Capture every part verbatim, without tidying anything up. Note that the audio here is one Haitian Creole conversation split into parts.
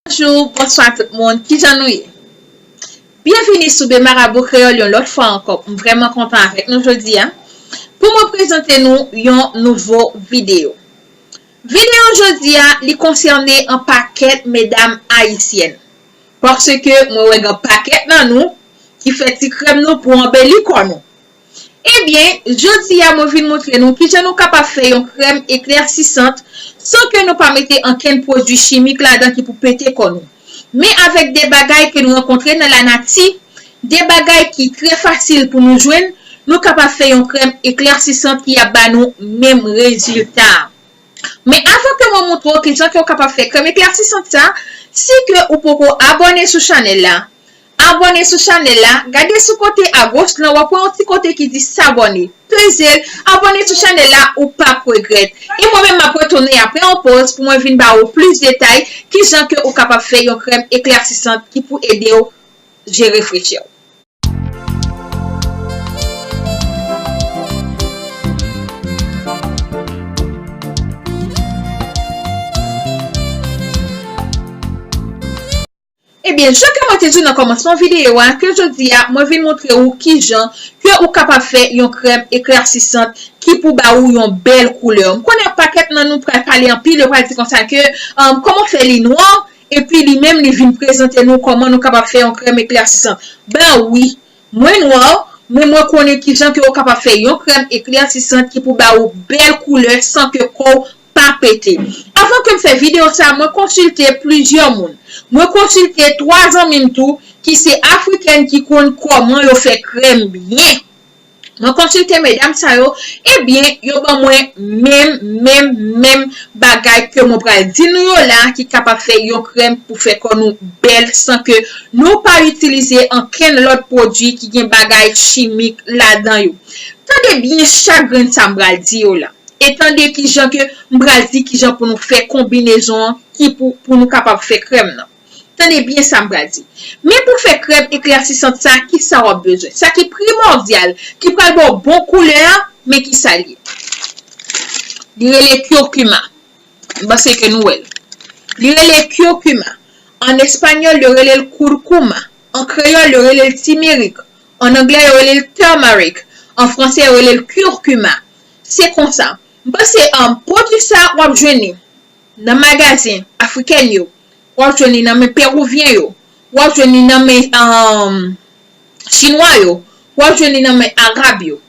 Bonjou, bonswa tout moun, kijan nou ye? Byenvini sou Be Marabou Kreyòl yon lòt fwa ankò. M vrèman kontan avèk nou jodi a pou mwen prezante nou yon nouvo videyo. Videyo jodi a, li konsène yon pakèt medam ayisyèn. Paske mwen wè gen pakèt nan nou ki fè ti krèm nou pou anbeli kò nou. Ebyen, jodi a mwen vin montre nou kijan nou kapab fè yon krèm eklèsisant san ke nou pa mete ankenn pwodui chimik ladan ki pou pete kò nou. Men avèk de bagay ke nou rankontre nan lanati, de bagay ki trè fasil pou nou jwenn, nou kapab fè yon krèm eklèsisant ki ap ba nou menm rezilta a. Men avan ke mwen montre w kijan ke w kapab fè krèm eklèsisant sa, si ke ou poko abòne sou chanèl la, abòne sou chanèl la, gade sou kote agoch lan, w ap wè yon ti kote ki di s'abonner. Peze l, abòne sou chanèl la, ou p ap regrèt. E mwen menm m ap retounen apre yon pòz pou mwen vin ba ou plis detay kijan ke ou kapab fè yon krèm eklèsisant ki pou ede w jere frechè w. Ebyen, jan ke mwen te di w nan kòmansman videyo a, ke jodi a, mwen vin montre ou kijan ke ou kapab fè yon krèm eklèsisant ki pou ba ou yon bèl koulè. M konnen pakèt nan nou pral pale anpil, yo pral di konsa ke, um, kòman fè li nwa, epi li menm li vin prezante nou kòman nou kapab fè yon krèm eklèsisant. Ben wi, mwen nwa, men mwen konnen kijan ke ou kapab fè yon krèm eklèsisant ki pou ba ou bèl koulè san ke kò w pa pete. Avan ke m fè videyo sa, mwen konsilte plizyè moun. Mwen konsilte twa zanmi m tou, ki se afrikèn ki konn kòman yo fè krèm byen. Mwen konsilte medam sa yo, ebyen, yo ban mwen menm, menm, menm bagay ke mwen pral di nou yo la, ki kapab fè yon krèm pou fè kò nou bèl san ke nou pa itilize ankenn lòt pwodui ki gen bagay chimik ladan yo. Tande byen chak grenn sa m pral di yo la. E tande kijan ke m pral di kijan pou nou fè konbinezon an ki pou, pou nou kapab fè krèm nan. Tande byen sa m pral di. Men pou fè krèm eklèsisant sa, ki sa w ap bezwen? Sa ki primòdyal, ki pral ba w bon koulè a, men ki sa l ye? Li rele curcuma. M panse ke nou wè l. Li rele curcuma. An espanyòl, yo rele l cúrcuma. An kreyòl, yo rele l timerik. An anglè, yo rele l turmeric. An fransè, yo rele l curcuma. Se konsa. M panse, um, pwodui sa, w ap jwenn li nan magazen afrikèn yo. W ap jwenn li nan men pewouvyen yo. W ap jwenn li nan men, um, chinwa yo. W ap jwenn li nan men arab yo.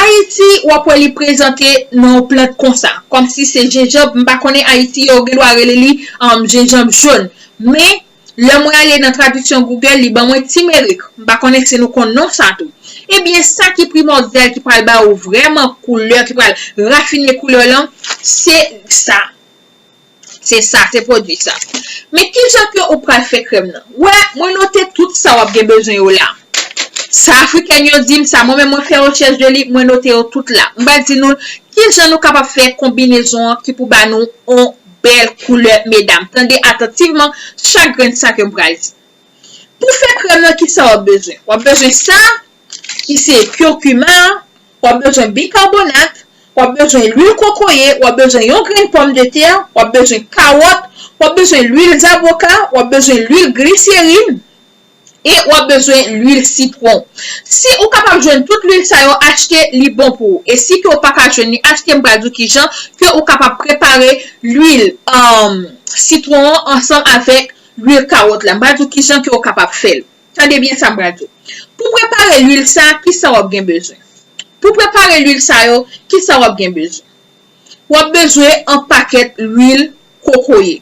Ayiti, w ap wè li prezante nan yon plant konsa, kòmsi se jenjanm. M pa konnen Ayiti, yo gen dwa rele li, um, jenjanm jòn. Men, lè mwen ale nan tradiksyon Google, li ban mwen timerik. M pa konnen si nou konn non sa tou. Ebyen, sa ki primòdyal, ki pral ba ou vrèman koulè, ki pral rafine koulè lan, se sa. Se sa, se pwodui sa. Men kijan ke ou pral fè krèm nan? Wè, mwen note tout sa w ap gen bezwen yo la. Sa afrikèn yo di m, sa mwen menm mwen fè rechèch de li, mwen note yo tout la. M pral di nou kijan nou kapab fè konbinezon an ki pou ba nou on bèl koulè, medam. Tande atantivman chak grenn sa ke m pral di. Pou fè krèm nan, ki sa w ap bezwen? W ap bezwen sa, ki se curcuma, w ap bezwen bikabonat, w ap bezwen lwil kokoye, w ap bezwen yon grenn pòmdetè, w ap bezwen kawòt, w ap bezwen lwil zaboka, w ap bezwen lwil gliserin, e w ap bezwen lwil sitwon. Si ou kapab jwenn tout lwil sa yo, achte, li bon pou ou. E si ke ou pa ka jwenn li, achte, m pral di w kijan ke ou kapab prepare lwil, um, sitwon an ansanm avèk lwil kawòt la. M pral di w kijan ke ou kapab fè l. Tande byen sa m pral di w. Pou prepare lwil sa, ki sa w ap gen bezwen? Pou prepare lwil sa yo, ki sa w ap gen bezwen? W ap bezwen yon pakèt lwil kokoye.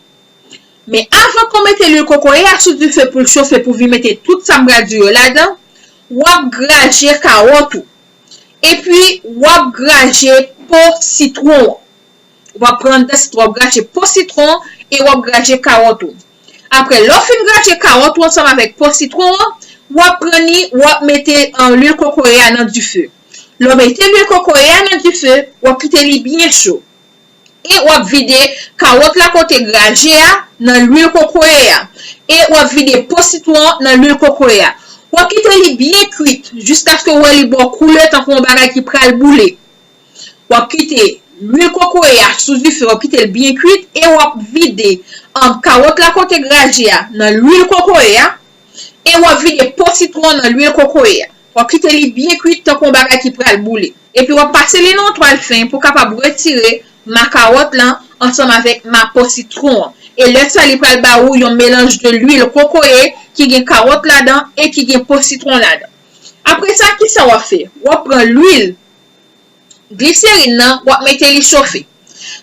Men avan ke w mete lwil kokoye a sou dife pou l chofe, pou vin mete tout sa m pral di yo ladan, w ap graje kawòt ou. Epi, w ap graje po sitwon an. W ap pran anndan sitwon, w ap graje po sitwon e w ap graje kawòt ou. Apre, lè w fin graje kawòt ou ansanm avèk po sitwon an, w ap pran li, w ap mete, eh, lwil kokoye a nan dife. Lè w mete lwil kokoye a nan dife, w ap kite li byen cho. E w ap vide kawòt la kote graje a nan lwil kokoye a. E w ap vide po sitwon an nan lwil kokoye a. W ap kite li byen kwit jiskaske w wè li ba w koulè tankou yon bagay ki pral boule. W ap kite lwil kokoye a sou dife, w ap kite l byen kwit e w ap vide, um, kawòt la kote graje a nan lwil kokoye a e w ap vide po sitwon nan lwil kokoye a. W ap kite li byen kwit tankou yon bagay ki pral boule. Epi w ap pase li nan yon twal fen pou w kapab retire ma kawòt lan ansanm avèk ma po sitwon an. E lè sa li pral ba ou yon melanj de lwil kokoye ki gen kawòt ladan e ki gen po sitwon ladan. Apre sa, kisa w ap fè? W ap pran lwil gliserin nan, w ap mete li chofe.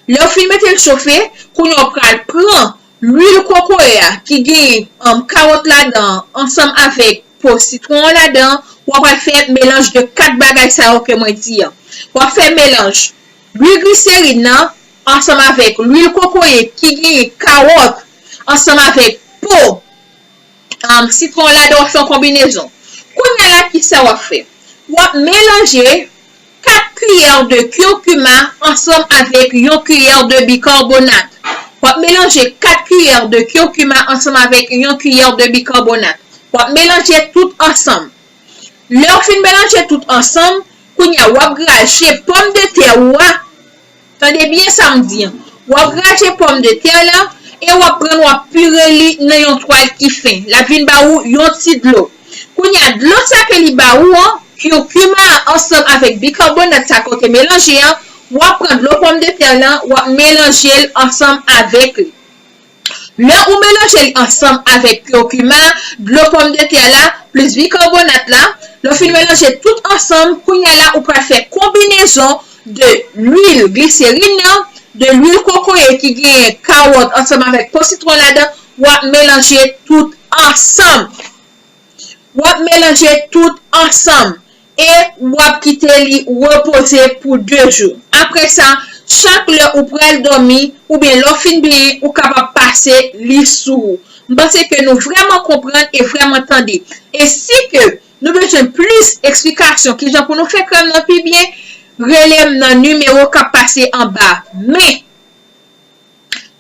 Lè w fin mete l chofe, kounye a w pral pran lwil kokoye a ki gen, um, kawòt ladan an ansanm avèk po sitwon an ladan, w ap pral fè melanj de kat bagay sa yo ke mwen di an. W ap fè melanj lwil gliserin nan ansanm avèk lwil kokoye ki gen kawòt ansanm avèk po, um, sitwon ladan, w ap fè yon konbinezon. Kounye a la, kisa w ap fè? W ap melanje kat kiyè de kirkima ansanm avèk yon kiyè de bikarbonat. W ap melanje kat kiyè de kirkima ansanm avèk yon kiyè de bikarbonat. W ap melanje tout ansanm. Lè w fin melanje tout ansanm, kounye a w ap graje pòmdetè ou a. Tande byen sa m di an. W ap graje pòmdetè la e w ap pran, w ap pire li nan yon twal ki fen. L ap vin ba ou yon ti dlo. Kounye a, dlo sa ke li ba ou an, kirkima a ansanm avèk bikarbonat sa ke w te melanje an, w ap pran dlo pòmdetè lan, w ap melanje l ansanm avèk li. Lè ou melanje li ansanm avèk kirkima, dlo pòmdetè la, plis bikarbonat la, lè w fin melanje tout ansanm, kounye a la ou pral fè konbinezon de lwil gliserin nan, de lwil kokoye ki gen kawòt ansanm avèk po sitwon ladan, w ap melanje tout ansanm. W ap melanje tout ansanm e w ap kite li repoze pou de jou. Apre sa, chak lè ou pral dòmi oubyen lè w fin benyen, ou kapab pase li sou ou. M panse ke nou vrèman konprann e vrèman tande. E si ke nou bezwen plis eksplikasyon kijan pou nou fè krèm nan pi byen, rele m nan nimewo k ap pase anba. Men,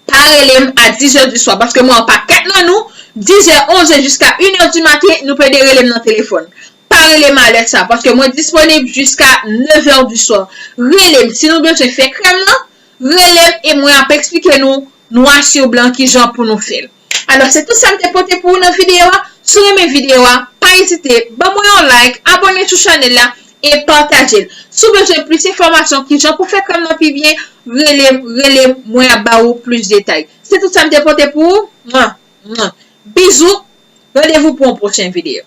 pa rele m a dizè di swa, paske mwen an pakèt nan nou, dizè, onzè jiska inè di maten, nou pede rele m nan telefòn. Pa rele m a lè sa, paske mwen disponib jiska nevè di swa. Rele m si nou bezwen fè krèm nan, rele m e mwen ap eksplike nou, nwa sou blan, kijan pou nou fè l. Alò, se tout sa m te pote pou ou nan videyo a. Si w renmen videyo a, pa ezite, ban mwen yon like, abòne sou chanèl la e pataje l. Si w bezwen plis enfòmasyon kijan pou fè krèm nan pi byen, rele m, rele m, mwen ap ba ou plis detay. Se tout sa m te pote pou ou. Mwa, mwa. Bizou, randevou pou yon pwochen videyo.